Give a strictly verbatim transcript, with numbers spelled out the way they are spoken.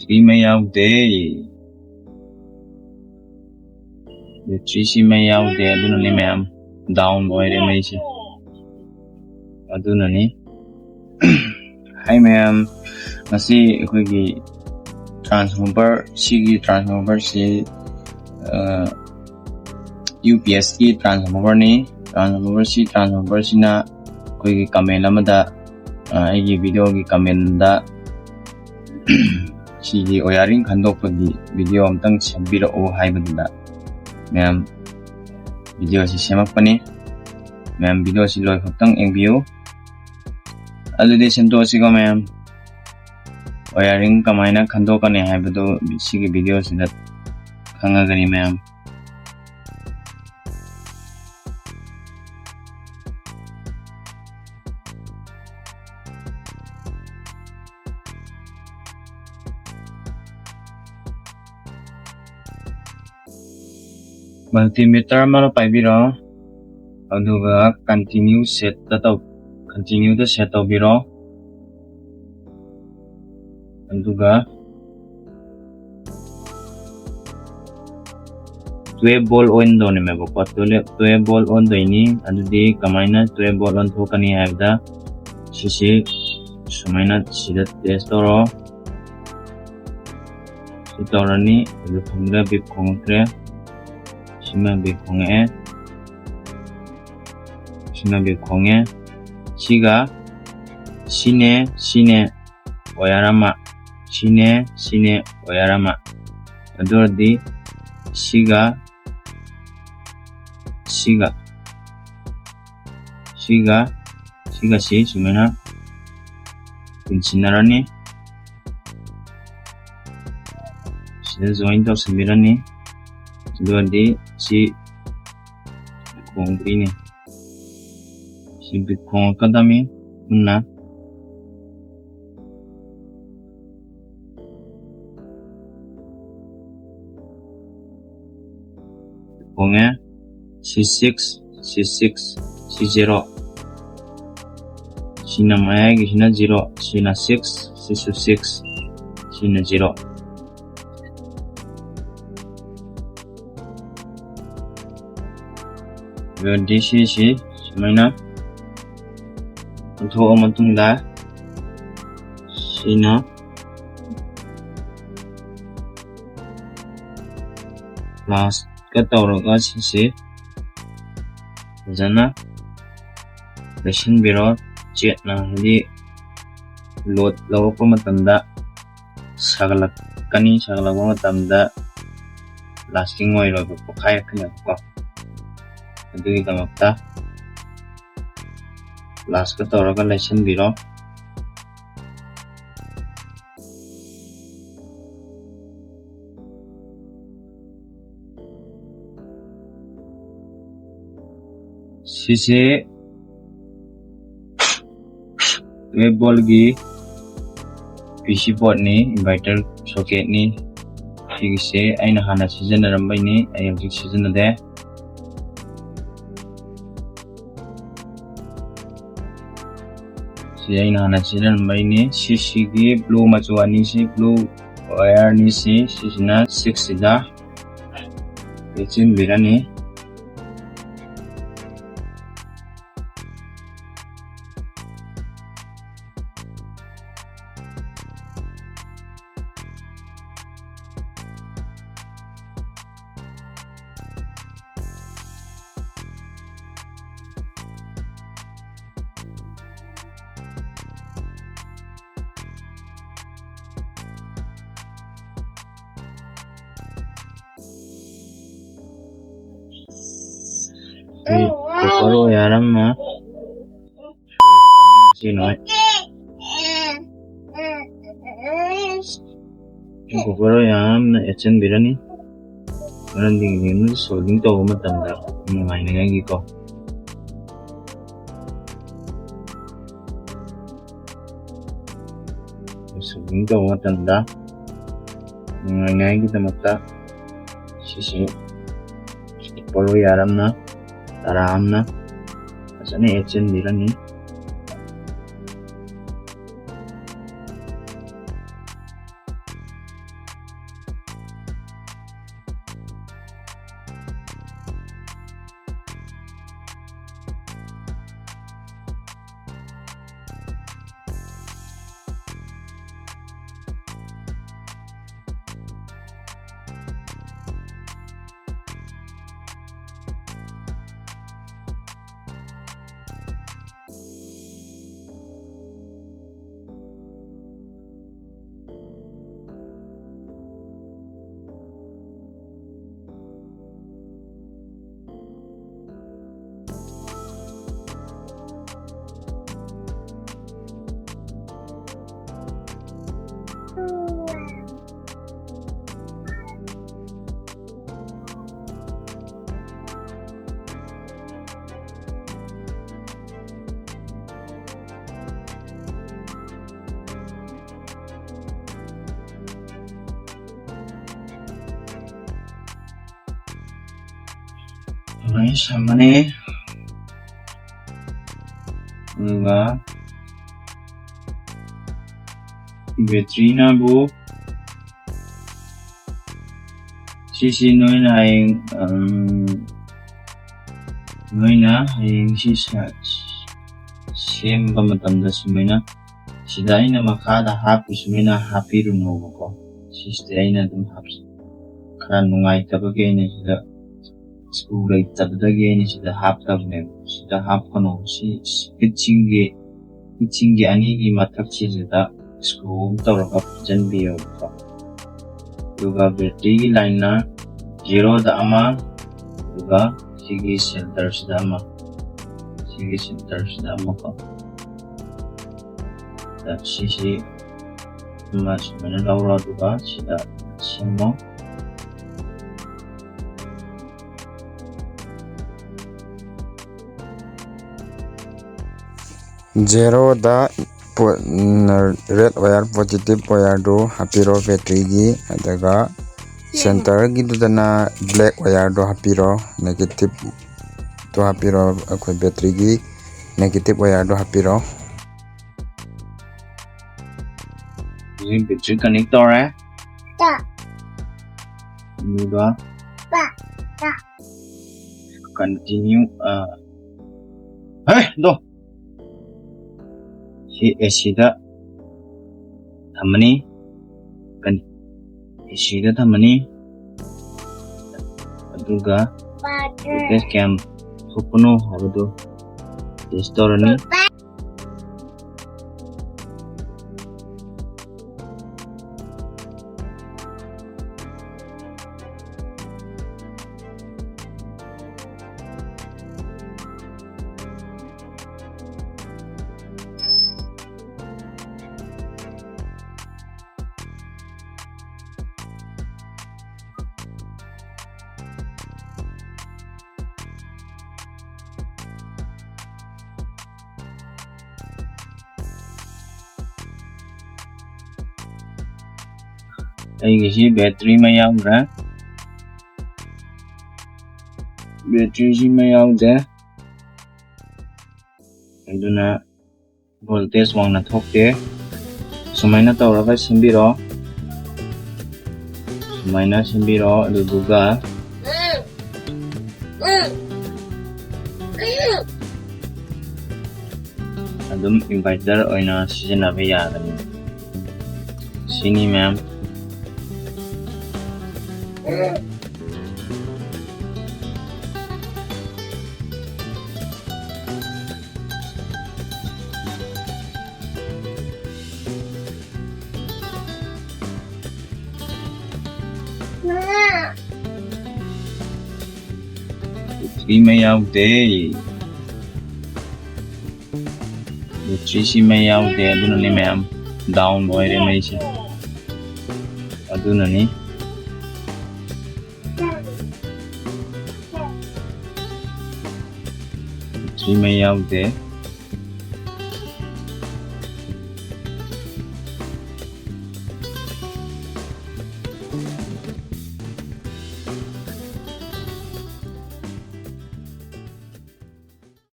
ꯁꯤ ꯃꯩ ꯌꯥꯎꯗꯦ꯫ ꯕꯦꯇ꯭ꯔꯤꯁꯤ ꯃꯩ ꯌꯥꯎꯗꯦ, ꯑꯗꯨꯅꯅꯤ ꯃꯌꯥꯝ, down ꯑꯣꯏꯔꯦ ꯃꯩꯁꯦ꯫ ꯑꯗꯨꯅꯅꯤ꯫ ꯍꯥꯏ ꯃꯌꯥꯝ, ꯉꯁꯤ ꯑꯩꯈꯣꯏꯒꯤ transformer, ꯁꯤꯒꯤ transformerꯁꯤ, ꯑ, UPSꯀꯤ transformerꯅꯤ꯫ Transformerꯁꯤ, transformerꯁꯤꯅ ꯑꯩꯈꯣꯏꯒꯤ comment ꯑꯃꯗ, ꯑ, ꯑꯩꯒꯤ videoꯒꯤ commentꯗ ꯁꯤꯒꯤ wiring ꯈꯟꯗꯣꯛꯄꯒꯤ video ꯑꯝꯇꯪ ꯁꯦꯝꯕꯤꯔꯛꯎ ꯍꯥꯏꯕꯗꯨꯗ ꯃꯌꯥꯝ videoꯁꯤ ꯁꯦꯝꯃꯛꯄꯅꯤ꯫ ꯃꯌꯥꯝ videoꯁꯤ ꯂꯣꯏꯐꯥꯎꯇꯪ ꯌꯦꯡꯕꯤꯌꯨ꯫ ꯑꯗꯨꯗꯤ ꯁꯦꯝꯗꯣꯛꯑꯁꯤꯀꯣ ꯃꯌꯥꯝ꯫ Wiring ꯀꯃꯥꯏꯅ ꯈꯟꯗꯣꯛꯀꯅꯤ ꯍꯥꯏꯕꯗꯨ ꯁꯤꯒꯤ videoꯁꯤꯗ ꯈꯪꯉꯒꯅꯤ ꯃꯌꯥꯝ꯫ Multimeter ꯑꯃ ꯄꯥꯏꯕꯤꯔꯣ, ꯑꯗꯨꯒ continue set ꯇꯧ, continueꯗ set ꯇꯧꯕꯤꯔꯣ꯫ ꯑꯗꯨꯒ twelve volt ꯑꯣꯟꯗꯧꯅꯦꯕꯀꯣ꯫ Twelve, twelve volt ꯑꯣꯟꯗꯣꯏꯅꯤ꯫ ꯑꯗꯨꯗꯤ ꯀꯃꯥꯏꯅ twelve volt ꯑꯣꯟꯊꯣꯛꯀꯅꯤ ꯍꯥꯏꯕꯗ, ꯁꯤꯁꯤ ꯁꯨꯃꯥꯏꯅ ꯁꯤꯗ test ꯇꯧꯔꯣ꯫ ꯁꯤ ꯇꯧꯔꯅꯤ꯫ ꯑꯗꯨ ꯊꯝꯗ꯭ꯔꯦ, ꯕꯤꯞ ꯈꯣꯡꯉꯛꯇ꯭ꯔꯦ꯫ ꯁꯤꯃ ꯕꯤꯞ ꯈꯣꯡꯉꯛꯑꯦ꯫ ꯁꯤꯃ ꯕꯤꯞ ꯈꯣꯡꯉꯦ꯫ ꯁꯤꯒ ꯁꯤꯅꯦ, ꯁꯤꯅꯦ wire ꯑꯃ꯫ ꯁꯤꯅꯦ, ꯁꯤꯅꯦ wire ꯑꯃ꯫ ꯑꯗꯨ ꯑꯣꯏꯔꯗꯤ ꯁꯤꯒ ꯁꯤꯒ, ꯁꯤꯒ, ꯁꯤꯒ ꯁꯤ ꯁꯨꯃꯥꯏꯅ ꯄꯨꯟꯁꯤꯟꯅꯔꯅꯤ꯫ ꯁꯤꯗ join ꯇꯧꯁꯤꯟꯕꯤꯔꯅꯤ꯫ ꯑꯗꯨꯒꯗꯤ ꯁꯤ ꯈꯣꯡꯗꯣꯏꯅꯤ꯫ ꯁꯤ ꯕꯤꯞ ꯈꯣꯡꯉꯛꯀꯗꯕꯅꯤ ꯄꯨꯟꯅ꯫ ꯈꯣꯡꯉꯦ꯫ ꯁꯤ six, ꯁꯤ six, ꯁꯤ zero꯫ ꯁꯤꯅ ꯃꯌꯥꯏꯒꯤꯁꯤꯅ zero, ꯁꯤꯅ six, ꯁꯤꯁꯨ six, ꯁꯤ ꯁꯤꯅ ꯖꯤꯔꯣ꯫ ꯑꯗꯨꯒ ꯗꯤ ꯁꯤꯁꯤ ꯁꯨꯃꯥꯏꯅ ꯑꯣꯟꯊꯣꯛꯑ ꯃꯇꯨꯡꯗ ꯁꯤꯅ ꯄ꯭ꯂꯁꯀ ꯇꯧꯔꯒ ꯁꯤꯁꯦ ꯐꯖꯅ ꯂꯩꯁꯤꯟꯕꯤꯔꯣ꯫ ꯆꯦꯠꯅ, ꯍꯥꯏꯗꯤ ꯂꯣꯗ ꯂꯧꯔꯛꯄ ꯃꯇꯝꯗ ꯁꯥꯒꯠꯂꯛꯀꯅꯤ, ꯁꯥꯒꯠꯂꯛꯄ ꯃꯇꯝꯗ ꯂꯥꯁꯇꯤꯡ ꯑꯣꯏꯔꯣꯏꯕ, ꯄꯣꯛꯈꯥꯏꯔꯛꯀꯅꯦꯕꯀꯣ꯫ ꯑꯗꯨꯒꯤꯗꯃꯛꯇ ꯄ꯭ꯂꯁꯀ ꯇꯧꯔꯒ ꯂꯩꯁꯤꯟꯕꯤꯔꯣ꯫ ꯁꯤꯁꯦ ꯋꯦꯕ ꯕꯣꯜꯒꯤ ꯄꯤ ꯁꯤ ꯄꯣꯔꯠꯅꯤ, ꯏꯟꯚꯔꯇꯔ ꯁꯣꯀꯦꯠꯅꯤ꯫ ꯁꯤꯒꯤꯁꯦ ꯑꯩꯅ ꯍꯥꯟꯅ ꯁꯤꯖꯤꯟꯅꯔꯝꯕꯩꯅꯤ, ꯑꯩ ꯍꯧꯖꯤꯛ ꯁꯤꯖꯤꯟꯅꯗꯦ꯫ ꯁꯤ ꯑꯩꯅ ꯍꯥꯟꯅ ꯁꯤꯖꯤꯟꯅꯔꯝꯕꯩꯅꯤ꯫ ꯁꯤꯁꯤꯒꯤ ꯕ꯭ꯂꯨ ꯃꯆꯨ ꯑꯅꯤꯁꯤ, ꯕ꯭ꯂꯨ ꯋꯥꯌꯔ ꯑꯅꯤꯁꯤ, ꯁꯤꯁꯤꯅ ꯁꯤꯛꯁꯁꯤꯗ ꯌꯦꯠꯁꯤꯟꯕꯤꯔꯅꯤ꯫ ꯁꯤ ꯀꯣꯄꯔ ꯋꯥꯌꯔ ꯑꯃ ꯁꯤ ꯅꯣꯏ꯫ ꯁꯤ ꯀꯣꯄꯔ ꯋꯥꯌꯔ ꯑꯃꯅ ꯌꯦꯠꯁꯤꯟꯕꯤꯔꯅꯤ, ꯃꯔꯝꯗꯤ ꯁꯣꯜꯗꯤꯡ ꯇꯧꯕ ꯃꯇꯝꯗ ꯅꯨꯡꯉꯥꯏꯅꯉꯥꯏꯒꯤꯀꯣ꯫ ꯁꯣꯜꯗꯤꯡ ꯇꯧꯕ ꯃꯇꯝꯗ ꯅꯨꯡꯉꯥꯏꯅꯉꯥꯏꯒꯤꯗꯃꯛꯇ ꯁꯤꯁꯤ ꯀꯣꯄꯔ ꯋꯥꯌꯔ ꯑꯃꯅ, ꯇꯔꯥ ꯑꯃꯅ ꯐꯖꯅ ꯌꯦꯠꯁꯤꯟꯕꯤꯔꯅꯤ꯫ ꯁꯨꯃꯥꯏꯅ ꯁꯝꯃꯅꯤ꯫ ꯑꯗꯨꯒ batteryꯅꯕꯨ ꯁꯤꯁꯤ ꯅꯣꯏꯅ ꯍꯌꯦꯡ, ꯎꯝ, ꯅꯣꯏꯅ ꯍꯌꯦꯡ ꯁꯤ ꯁ-, ꯁꯦꯝꯕ ꯃꯇꯝꯗ ꯁꯨꯃꯥꯏꯅ ꯁꯤꯗ ꯑꯩꯅ ꯃꯈꯥꯗ ꯍꯥꯞꯄꯤ ꯁꯨꯃꯥꯏꯅ ꯍꯥꯞꯄꯤꯔꯨꯅꯣꯕꯀꯣ꯫ ꯁꯤꯁꯤꯗꯤ ꯑꯩꯅ ꯑꯗꯨꯝ ꯍꯥꯞ-, ꯈꯔ ꯅꯨꯡꯉꯥꯏꯇꯕꯒꯤ ꯑꯩꯅ ꯁꯤꯗ screw ꯂꯩꯇꯕꯗꯒꯤ ꯑꯩꯅ ꯁꯤꯗ ꯍꯥꯞꯇꯕꯅꯦꯕ꯫ ꯁꯤꯗ ꯍꯥꯞꯀꯅꯣ꯫ ꯁꯤ ꯐꯤꯠꯁꯤꯡꯒꯤ, ꯐꯤꯠꯁꯤꯡꯒꯤ ꯑꯅꯤꯒꯤ ꯃꯊꯛꯁꯤꯗ screw ꯑꯃ ꯇꯧꯔꯒ ꯐꯨꯖꯟꯕꯤꯌꯣꯕꯀꯣ꯫ ꯑꯗꯨꯒ batteryꯒꯤ lineꯅ zeroꯗ ꯑꯃ, ꯑꯗꯨꯒ ꯁꯤꯒꯤ centerꯁꯤꯗ ꯑꯃ, ꯁꯤꯒꯤ centerꯁꯤꯗ ꯑꯃꯀꯣ꯫ ꯑꯗ ꯁꯤꯁꯤ ꯑꯃ ꯁꯨꯃꯥꯏꯅ ꯂꯧꯔꯣ, ꯑꯗꯨꯒ ꯁꯤꯗ ꯁꯦꯝꯃꯣ꯫ Zeroꯗ ꯄꯣ-, ꯎꯝ, red wire positive wireꯗꯨ ꯍꯥꯞꯄꯤꯔꯣ batteryꯒꯤ, ꯑꯗꯨꯒ centerꯒꯤꯗꯨꯗꯅ black wireꯗꯣ ꯍꯥꯞꯄꯤꯔꯣ, negativeꯗꯣ ꯍꯥꯞꯄꯤꯔꯣ, ꯑꯩꯈꯣꯏ batteryꯒꯤ negative wireꯗꯣ ꯍꯥꯞꯄꯤꯔꯣ꯫ ꯍꯧꯖꯤꯛ battery connect ꯇꯧꯔꯦ꯫ ꯑꯗꯨꯒ continue, ꯑ, ꯍꯦ, ꯗꯣ꯫ ꯁꯤ ACꯗ ꯊꯝꯃꯅꯤ꯫ ꯀꯟ-, ACꯗ ꯊꯝꯃꯅꯤ꯫ ꯑꯗꯨꯒ voltage ꯀꯌꯥꯝ ꯊꯣꯛꯄꯅꯣ ꯍꯥꯏꯕꯗꯨ test ꯇꯧꯔꯅꯤ꯫ ꯑꯩꯒꯤꯁꯤ battery ꯃꯩ ꯌꯥꯎꯗ꯭ꯔꯦ꯫ Battery ꯁꯤ ꯃꯩ ꯌꯥꯎꯗꯦ, ꯑꯗꯨꯅ voltage ꯋꯥꯡꯅ ꯊꯣꯛꯇꯦ꯫ ꯁꯨꯃꯥꯏꯅ ꯇꯧꯔꯒ ꯁꯦꯝꯕꯤꯔꯣ, ꯁꯨꯃꯥꯏꯅ ꯁꯦꯝꯕꯤꯔꯣ꯫ ꯑꯗꯨꯗꯨꯒ ꯑꯗꯨꯝ inverter ꯑꯣꯏꯅ ꯁꯤꯖꯤꯟꯅꯕ ꯌꯥꯒꯅꯤ꯫ ꯁꯤꯅꯤ ꯃꯌꯥꯝ꯫ Battery ꯃꯩ ꯌꯥꯎꯗꯦ꯫ Battery ꯁꯤ ꯃꯩ ꯌꯥꯎꯗꯦ, ꯑꯗꯨꯅꯅꯤ ꯃꯌꯥꯝ, down ꯑꯣꯏꯔꯦ ꯃꯩꯁꯦ, ꯑꯗꯨꯅꯅꯤ꯫ Battery ꯃꯩ ꯌꯥꯎꯗꯦ꯫